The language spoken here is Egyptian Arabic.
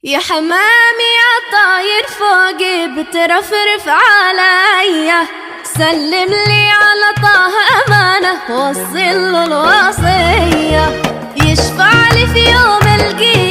يا حمامي يا طاير فوقي بترفرف عليا، سلم لي على طه أمانة وصل له الوصية، يشفع لي في يوم القيامة.